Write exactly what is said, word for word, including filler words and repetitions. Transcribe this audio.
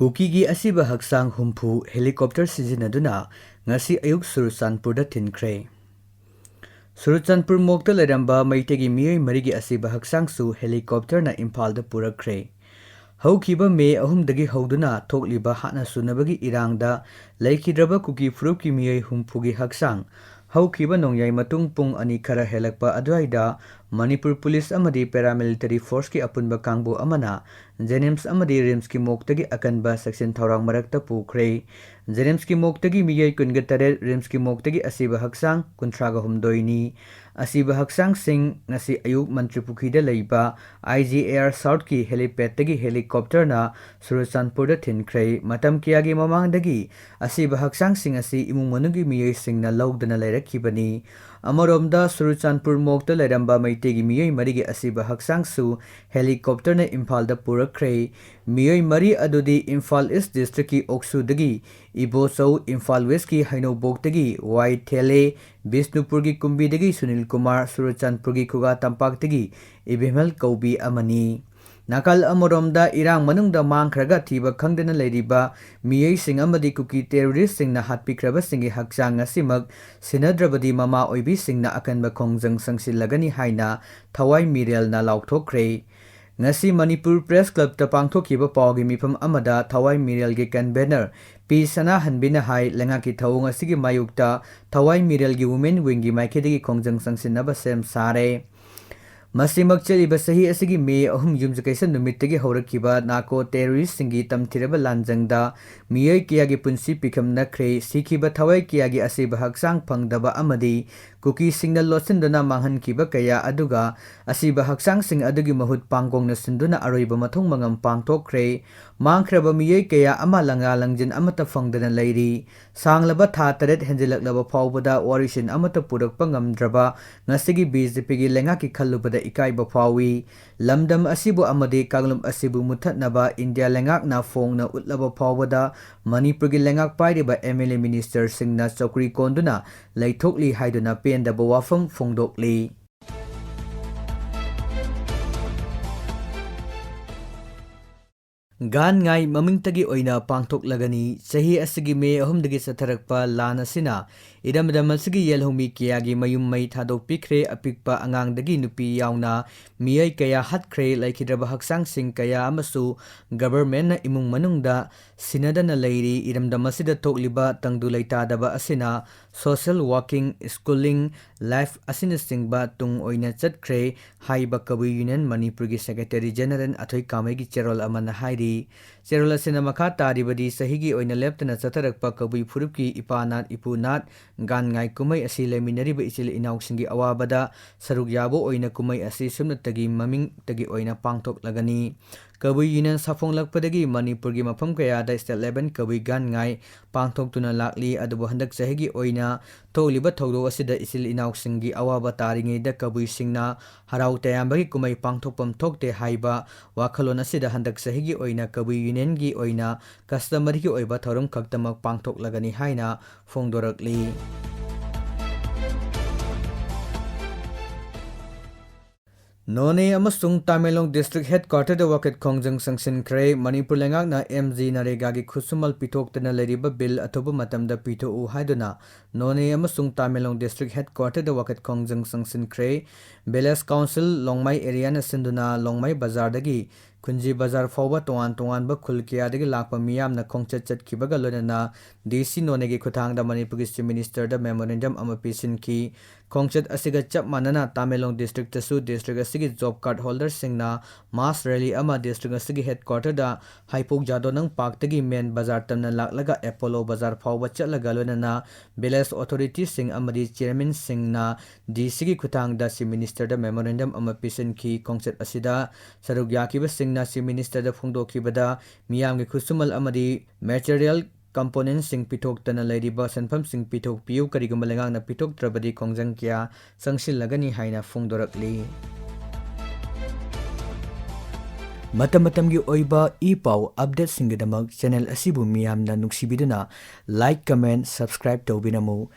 ꯀꯨꯀꯤꯒꯤ ꯑꯁꯤꯕ ꯍꯛꯆꯥꯡ ꯍꯨꯝꯐꯨ helicopter ꯁꯤꯖꯤꯟꯅꯗꯨꯅ ꯉꯁꯤ ꯑꯌꯨꯛ ꯆꯨꯔꯆꯥꯟꯄꯨꯔꯗ ꯊꯤꯟꯈ꯭ꯔꯦ꯫ ꯆꯨꯔꯆꯥꯟꯄꯨꯔ ꯃꯣꯛꯇ ꯂꯩꯔꯝꯕ ꯃꯩꯇꯩꯒꯤ ꯃꯤꯑꯣꯏ ꯃꯔꯤꯒꯤ ꯑꯁꯤꯕ ꯍꯛꯆꯥꯡꯁꯨ helicopterꯅ ꯏꯝꯐꯥꯜꯗ ꯄꯨꯔꯛꯈ꯭ꯔꯦ꯫ ꯍꯧꯈꯤꯕ ꯃꯦ ꯑꯍꯨꯝꯗꯒꯤ ꯍꯧꯗꯨꯅ ꯊꯣꯛꯂꯤꯕ ꯍꯥꯠꯅ ꯁꯨꯅꯕꯒꯤ ꯏꯔꯥꯡꯗ ꯂꯩꯈꯤꯗ꯭ꯔꯕ ꯀꯨꯀꯤ ꯐꯨꯔꯨꯞꯀꯤ ꯃꯤꯑꯣꯏ ꯍꯨꯝꯐꯨꯒꯤ ꯍꯛꯆꯥꯡ ꯍꯧꯈꯤꯕ ꯅꯣꯡꯌꯥꯏ ꯃꯇꯨꯡ ꯄꯨꯡ ꯑꯅꯤ ꯈꯔ ꯍꯦꯜꯂꯛꯄ ꯑꯗꯨꯋꯥꯏꯗ ꯃꯅꯤꯄꯨꯔ ꯄꯨꯂꯤꯁ ꯑꯃꯗꯤ paramilitary forceꯀꯤ ꯑꯄꯨꯟꯕ ꯀꯥꯡꯕꯨ ꯑꯃꯅ JNIMS ꯑꯃꯗꯤ RIMSꯀꯤ ꯃꯣꯛꯇꯒꯤ ꯑꯀꯟꯕ ꯆꯦꯛꯁꯤꯟ ꯊꯧꯔꯥꯡ ꯃꯔꯛꯇ ꯄꯨꯈ꯭ꯔꯦ꯫ JNIMSꯀꯤ ꯃꯣꯛꯇꯒꯤ ꯃꯤꯑꯣꯏ ꯀꯨꯟꯒ ꯇꯔꯦꯠ, RIMSꯀꯤ ꯃꯣꯛꯇꯒꯤ ꯑꯁꯤꯕ ꯍꯛꯆꯥꯡ ꯀꯨꯟꯊ꯭ꯔꯥꯒ ꯍꯨꯝꯗꯣꯏꯅꯤ꯫ ꯑꯁꯤꯕ ꯍꯛꯆꯥꯡꯁꯤꯡ ꯉꯁꯤ ꯑꯌꯨꯛ ꯃꯟꯇ꯭ꯔꯤꯄꯨꯈ꯭ꯔꯤꯗ ꯂꯩꯕ IGAR Southꯀꯤ helipadꯇꯒꯤ helicopterꯅ ꯆꯨꯔꯆꯥꯟꯄꯨꯔꯗ ꯊꯤꯟꯈ꯭ꯔꯦ꯫ ꯃꯇꯝ ꯀꯌꯥꯒꯤ ꯃꯃꯥꯡꯗꯒꯤ ꯑꯁꯤꯕ ꯍꯛꯆꯥꯡꯁꯤꯡ ꯑꯁꯤ ꯏꯃꯨꯡ ꯃꯅꯨꯡꯒꯤ ꯃꯤꯑꯣꯏꯁꯤꯡꯅ ꯂꯧꯗꯨꯅ ꯂꯩꯔꯛꯈꯤꯕꯅꯤ꯫ ꯑꯃꯔꯣꯝꯗ, ꯆꯨꯔꯆꯥꯟꯄꯨꯔ ꯃꯣꯛꯇ ꯂꯩꯔꯝꯕ ꯃꯩꯇꯩꯒꯤ ꯃꯤꯑꯣꯏ ꯃꯔꯤꯒꯤ ꯑꯁꯤꯕ ꯍꯛꯆꯥꯡꯁꯨ helicopterꯅ ꯏꯝꯐꯥꯜꯗ ꯄꯨꯔꯛꯈ꯭ꯔꯦ꯫ ꯃꯤꯑꯣꯏ ꯃꯔꯤ ꯑꯗꯨꯗꯤ ꯏꯝꯐꯥꯜ East districtꯀꯤ ꯑꯣꯛꯁꯨꯗꯒꯤ ꯏꯕꯣꯆꯧ, ꯏꯝꯐꯥꯜ Westꯀꯤ ꯍꯩꯅꯧꯕꯣꯛꯇꯒꯤ ꯋꯥꯏ ꯊꯦꯂꯦ, ꯕꯤꯁꯅꯨꯄꯨꯔꯒꯤ ꯀꯨꯝꯕꯤꯗꯒꯤ ꯁꯨꯅꯤꯜ ꯀꯨꯃꯥꯔ, ꯆꯨꯔꯆꯥꯟꯄꯨꯔꯒꯤ ꯈꯨꯒꯥ ꯇꯝꯄꯥꯛꯇꯒꯤ ꯏꯕꯦꯝꯍꯜ ꯀꯧꯕꯤ ꯑꯃꯅꯤ꯫ ꯅꯥꯀꯜ ꯑꯃꯔꯣꯝꯗ, ꯏꯔꯥꯡ ꯃꯅꯨꯡꯗ ꯃꯥꯡꯈ꯭ꯔꯒ ꯊꯤꯕ ꯈꯪꯗꯅ ꯂꯩꯔꯤꯕ ꯃꯤꯑꯣꯏꯁꯤꯡ ꯑꯃꯗꯤ ꯀꯨꯀꯤ terroristꯁꯤꯡꯅ ꯍꯥꯠꯄꯤꯈ꯭ꯔꯕꯁꯤꯡꯒꯤ ꯍꯛꯆꯥꯡ ꯉꯁꯤꯃꯛ ꯁꯤꯟꯅꯗ꯭ꯔꯕꯗꯤ ꯃꯃꯥ ꯑꯣꯏꯕꯤꯁꯤꯡꯅ ꯑꯀꯟꯕ ꯈꯣꯡꯖꯪ ꯆꯪꯁꯤꯜꯂꯒꯅꯤ ꯍꯥꯏꯅ ꯊꯋꯥꯏ ꯃꯤꯔꯦꯜꯅ ꯂꯥꯎꯊꯣꯛꯈ꯭ꯔꯦ꯫ ꯉꯁꯤ ꯃꯅꯤꯄꯨꯔ Press Clubꯇ ꯄꯥꯡꯊꯣꯛꯈꯤꯕ ꯄꯥꯎꯒꯤ ꯃꯤꯐꯝ ꯑꯃꯗ ꯊꯋꯥꯏ ꯃꯤꯔꯦꯜꯒꯤ convener ꯄꯤ ꯁꯅꯥꯍꯟꯕꯤꯅ ꯍꯥꯏ, ꯂꯩꯉꯥꯛꯀꯤ ꯊꯧꯑꯣꯡ ꯑꯁꯤꯒꯤ ꯃꯥꯌꯣꯛꯇ ꯊꯋꯥꯏ ꯃꯤꯔꯦꯜꯒꯤ women wingꯒꯤ ꯃꯥꯏꯀꯩꯗꯒꯤ ꯈꯣꯡꯖꯪ ꯆꯪꯁꯤꯟꯅꯕ ꯁꯦꯝ ꯁꯥꯔꯦ꯫ ꯃꯁꯤꯃꯛ ꯆꯠꯂꯤꯕ ꯆꯍꯤ ꯑꯁꯤꯒꯤ ꯃꯦ ꯑꯍꯨꯝ ꯌꯨꯝꯁꯀꯩꯁ ꯅꯨꯃꯤꯠꯇꯒꯤ ꯍꯧꯔꯛꯈꯤꯕ narco terroristꯁꯤꯡꯒꯤ ꯇꯝꯊꯤꯔꯕ ꯂꯥꯟꯖꯪꯗ ꯃꯤꯑꯣꯏ ꯀꯌꯥꯒꯤ ꯄꯨꯟꯁꯤ ꯄꯤꯈꯝꯅꯈ꯭ꯔꯦ, ꯁꯤꯈꯤꯕ ꯊꯋꯥꯏ ꯀꯌꯥꯒꯤ ꯑꯁꯤꯕ ꯍꯛꯆꯥꯡ ꯐꯪꯗꯕ ꯑꯃꯗꯤ ꯀꯨꯀꯤꯁꯤꯡꯅ ꯂꯣꯠꯁꯤꯟꯗꯨꯅ ꯃꯥꯡꯍꯟꯈꯤꯕ ꯀꯌꯥ, ꯑꯗꯨꯒ ꯑꯁꯤꯕ ꯍꯛꯆꯥꯡꯁꯤꯡ ꯑꯗꯨꯒꯤ ꯃꯍꯨꯠ ꯄꯥꯡꯒꯣꯡꯅ ꯁꯤꯟꯗꯨꯅ ꯑꯔꯣꯏꯕ ꯃꯊꯧ ꯃꯉꯝ ꯄꯥꯡꯊꯣꯛꯈ꯭ꯔꯦ꯫ ꯃꯥꯡꯈ꯭ꯔꯕ ꯃꯤꯑꯣꯏ ꯀꯌꯥ ꯑꯃ ꯂꯪꯂꯥ ꯂꯪꯖꯤꯟ ꯑꯃꯠꯇ ꯐꯪꯗꯅ ꯂꯩꯔꯤ꯫ ꯁꯥꯡꯂꯕ ꯊꯥ ꯇꯔꯦꯠ ꯍꯦꯟꯖꯤꯜꯂꯛꯂꯕ ꯐꯥꯎꯕꯗ ꯋꯥꯔꯤꯁꯤꯟ ꯑꯃꯠꯇ ꯄꯨꯔꯛꯄ ꯉꯝꯗ꯭ꯔꯕ ꯉꯁꯤꯒꯤ BJPꯒꯤ ꯂꯩꯉꯥꯛꯀꯤ ꯈꯜꯂꯨꯕꯗ ꯏꯀꯥꯏꯕ ꯐꯥꯎꯏ꯫ ꯂꯝꯗꯝ ꯑꯁꯤꯕꯨ ꯑꯃꯗꯤ ꯀꯥꯡꯂꯨꯞ ꯑꯁꯤꯕꯨ ꯃꯨꯠꯊꯠꯅꯕ ꯏꯟꯗꯤꯌꯥ ꯂꯩꯉꯥꯛꯅ ꯐꯣꯡꯅ ꯎꯠꯂꯕ ꯐꯥꯎꯕꯗ ꯃꯅꯤꯄꯨꯔꯒꯤ ꯂꯩꯉꯥꯛ ꯄꯥꯏꯔꯤꯕ MLA ministerꯁꯤꯡꯅ ꯆꯧꯀ꯭ꯔꯤ ꯀꯣꯟꯗꯨꯅ ꯂꯩꯊꯣꯛꯂꯤ ꯍꯥꯏꯗꯨꯅ ꯄꯦꯟꯗꯕ ꯋꯥꯐꯝ ꯐꯣꯡꯗꯣꯛꯂꯤ꯫ ꯒꯥꯟ ꯉꯥꯏ ꯃꯃꯤꯡꯇꯒꯤ ꯑꯣꯏꯅ ꯄꯥꯡꯊꯣꯛꯂꯒꯅꯤ꯫ ꯆꯍꯤ ꯑꯁꯤꯒꯤ ꯃꯦ ꯑꯍꯨꯝꯗꯒꯤ ꯆꯠꯊꯔꯛꯄ ꯂꯥꯟ ꯑꯁꯤꯅ ꯏꯔꯝꯗꯝ ꯑꯁꯤꯒꯤ ꯌꯦꯜꯍꯧꯃꯤ ꯀꯌꯥꯒꯤ ꯃꯌꯨꯝ ꯃꯩ ꯊꯥꯗꯣꯛꯄꯤꯈ꯭ꯔꯦ꯫ ꯑꯄꯤꯛꯄ ꯑꯉꯥꯡꯗꯒꯤ ꯅꯨꯄꯤ ꯌꯥꯎꯅ ꯃꯤꯑꯣꯏ ꯀꯌꯥ ꯍꯥꯠꯈ꯭ꯔꯦ꯫ ꯂꯩꯈꯤꯗ꯭ꯔꯕ ꯍꯛꯆꯥꯡꯁꯤꯡ ꯀꯌꯥ ꯑꯃꯁꯨ ꯒꯕꯔꯃꯦꯟꯅ ꯏꯃꯨꯡ ꯃꯅꯨꯡꯗ ꯁꯤꯟꯅꯗꯅ ꯂꯩꯔꯤ꯫ ꯏꯔꯝꯗꯝ ꯑꯁꯤꯗ ꯊꯣꯛꯂꯤꯕ ꯇꯪꯗꯨ ꯂꯩꯇꯥꯗꯕ ꯑꯁꯤꯅ social working, schooling, life ꯑꯁꯤꯅꯆꯤꯡꯕ ꯇꯨꯡ ꯑꯣꯏꯅ ꯆꯠꯈ꯭ꯔꯦ ꯍꯥꯏꯕ ꯀꯕꯨꯏ ꯌꯨꯅꯤꯌꯟ ꯃꯅꯤꯄꯨꯔꯒꯤ ꯁꯦꯀ꯭ꯔꯦꯇꯔꯤ ꯖꯦꯅꯔꯦꯜ ꯑꯊꯣꯏ ꯀꯥꯃꯩꯒꯤ ꯆꯦꯔꯣꯜ ꯑꯃꯅ ꯍꯥꯏꯔꯤ꯫ ꯆꯦꯔꯣꯜ ꯑꯁꯤꯅ ꯃꯈꯥ ꯇꯥꯔꯤꯕꯗꯤ, ꯆꯍꯤꯒꯤ ꯑꯣꯏꯅ ꯂꯦꯞꯇꯅ ꯆꯠꯊꯔꯛꯄ ꯀꯕꯨꯏ ꯐꯨꯔꯨꯞꯀꯤ ꯏꯄꯥ ꯅꯥꯠ ꯏꯄꯨ ꯅꯥꯠ ꯒꯥꯟ ꯉꯥꯏ ꯀꯨꯝꯍꯩ ꯑꯁꯤ ꯂꯩꯃꯤꯟꯅꯔꯤꯕ ꯏꯆꯤꯜ ꯏꯅꯥꯎꯁꯤꯡꯒꯤ ꯑꯋꯥꯕꯗ ꯁꯔꯨꯛ ꯌꯥꯕ ꯑꯣꯏꯅ ꯀꯨꯝꯍꯩ ꯑꯁꯤ ꯁꯨꯞꯅꯇꯒꯤ ꯃꯃꯤꯡꯇꯒꯤ ꯑꯣꯏꯅ ꯄꯥꯡꯊꯣꯛꯂꯒꯅꯤ꯫ ꯀꯕꯨꯏ ꯌꯨꯅꯤꯌꯟ ꯁꯥꯐꯣꯡꯂꯛꯄꯗꯒꯤ ꯃꯅꯤꯄꯨꯔꯒꯤ ꯃꯐꯝ ꯀꯌꯥꯗ state level ꯀꯕꯨꯏ ꯒꯥꯟ ꯉꯥꯏ ꯄꯥꯡꯊꯣꯛꯇꯨꯅ ꯂꯥꯛꯂꯤ꯫ ꯑꯗꯨꯕꯨ ꯍꯟꯗꯛ ꯆꯍꯤꯒꯤ ꯑꯣꯏꯅ ꯊꯣꯛꯂꯤꯕ ꯊꯧꯗꯣꯛ ꯑꯁꯤꯗ ꯏꯆꯤꯜ ꯏꯅꯥꯎꯁꯤꯡꯒꯤ ꯑꯋꯥꯕ ꯇꯥꯔꯤꯉꯩꯗ ꯀꯕꯨꯏꯁꯤꯡꯅ ꯍꯔꯥꯎ ꯇꯌꯥꯝꯕꯒꯤ ꯀꯨꯝꯍꯩ ꯄꯥꯡꯊꯣꯛꯐꯝ ꯊꯣꯛꯇꯦ ꯍꯥꯏꯕ ꯋꯥꯈꯜꯂꯣꯟ ꯑꯁꯤꯗ ꯍꯟꯗꯛ ꯆꯍꯤꯒꯤ ꯑꯣꯏꯅ ꯀꯕꯨꯏ ꯌꯨꯅꯤꯌꯟꯒꯤ ꯑꯣꯏꯅ customaryꯒꯤ ꯑꯣꯏꯕ ꯊꯧꯔꯝ ꯈꯛꯇꯃꯛ ꯄꯥꯡꯊꯣꯛꯂꯒꯅꯤ ꯍꯥꯏꯅ ꯐꯣꯡꯗꯣꯔꯛꯂꯤ꯫ ꯅꯣꯅꯦ ꯑꯃꯁꯨꯡ ꯇꯃꯦꯡꯂꯣꯡ district headquarterꯗ ꯋꯥꯀꯠ ꯈꯣꯡꯖꯪ ꯆꯪꯁꯤꯟꯈ꯭ꯔꯦ꯫ ꯃꯅꯤꯄꯨꯔ ꯂꯩꯉꯥꯛꯅ MGNREGAꯒꯤ ꯈꯨꯠꯁꯨꯃꯜ ꯄꯤꯊꯣꯛꯇꯅ ꯂꯩꯔꯤꯕ bill ꯑꯊꯨꯕ ꯃꯇꯝꯗ ꯄꯤꯊꯣꯛꯎ ꯍꯥꯏꯗꯨꯅ ꯅꯣꯅꯦ ꯑꯃꯁꯨꯡ ꯇꯃꯦꯡꯂꯣꯡ district headquarterꯗ ꯋꯥꯀꯠ ꯈꯣꯡꯖꯪ ꯆꯪꯁꯤꯟꯈ꯭ꯔꯦ꯫ Village Council ꯂꯣꯡꯃꯥꯏ areaꯅ ꯁꯤꯟꯗꯨꯅ ꯂꯣꯡꯃꯥꯏ ꯕꯖꯥꯔꯗꯒꯤ ꯈꯨꯟꯖꯤ ꯕꯖꯥꯔ ꯐꯥꯎꯕ ꯇꯣꯉꯥꯟ ꯇꯣꯉꯥꯟꯕ ꯈꯨꯜ ꯀꯌꯥꯗꯒꯤ ꯂꯥꯛꯄ ꯃꯤꯌꯥꯝꯅ ꯈꯣꯡꯆꯠ ꯆꯠꯈꯤꯕꯒ ꯂꯣꯏꯅꯅ DC ꯅꯣꯅꯦꯒꯤ ꯈꯨꯠꯊꯥꯡꯗ ꯃꯅꯤꯄꯨꯔꯒꯤ Chief Ministerꯗ memorandum ꯑꯃ ꯄꯤꯁꯤꯟꯈꯤ꯫ ꯈꯣꯡꯆꯠ ꯑꯁꯤꯒ ꯆꯞ ꯃꯥꯟꯅꯅ ꯇꯃꯦꯡꯂꯣꯡ districtꯇꯁꯨ district ꯑꯁꯤꯒꯤ job card holderꯁꯤꯡꯅ mass rally ꯑꯃ district ꯑꯁꯤꯒꯤ headquarterꯗ ꯍꯩꯄꯣꯛ ꯖꯥꯗꯣꯅꯪ parkꯇꯒꯤ main ꯕꯖꯥꯔ ꯇꯝꯅ ꯂꯥꯛꯂꯒ ꯑꯦꯄꯣꯂꯣ ꯕꯖꯥꯔ ꯐꯥꯎꯕ ꯆꯠꯂꯒ ꯂꯣꯏꯅꯅ village authorityꯁꯤꯡ ꯑꯃꯗꯤ chairmanꯁꯤꯡꯅ DCꯒꯤ ꯈꯨꯠꯊꯥꯡꯗ Chief Ministerꯗ memorandum ꯑꯃ ꯄꯤꯁꯤꯟꯈꯤ꯫ ꯈꯣꯡꯆꯠ ꯑꯁꯤꯗ ꯁꯔꯨꯛ ꯌꯥꯈꯤꯕꯁꯤꯡꯅ Chief Ministerꯗ ꯐꯣꯡꯗꯣꯛꯈꯤꯕꯗ ꯃꯤꯌꯥꯝꯒꯤ ꯈꯨꯠꯁꯨꯃꯜ ꯑꯃꯗꯤ material componentꯁꯤꯡ ꯄꯤꯊꯣꯛꯇꯅ ꯂꯩꯔꯤꯕ ꯁꯦꯟꯐꯝꯁꯤꯡ ꯄꯤꯊꯣꯛꯄꯤꯌꯨ, ꯀꯔꯤꯒꯨꯝꯕ ꯂꯩꯉꯥꯛꯅ ꯄꯤꯊꯣꯛꯇ꯭ꯔꯕꯗꯤ ꯈꯣꯡꯖꯪ ꯀꯌꯥ ꯆꯪꯁꯤꯜꯂꯒꯅꯤ ꯍꯥꯏꯅ ꯐꯣꯡꯗꯣꯔꯛꯂꯤ꯫ ꯃꯇꯝ ꯃꯇꯝꯒꯤ ꯑꯣꯏꯕ ꯏ ꯄꯥꯎ updateꯁꯤꯡꯒꯤꯗꯃꯛ channel ꯑꯁꯤꯕꯨ ꯃꯤꯌꯥꯝꯅ ꯅꯨꯡꯁꯤꯕꯤꯗꯨꯅ like, comment, subscribe ꯇꯧꯕꯤꯔꯝꯃꯨ꯫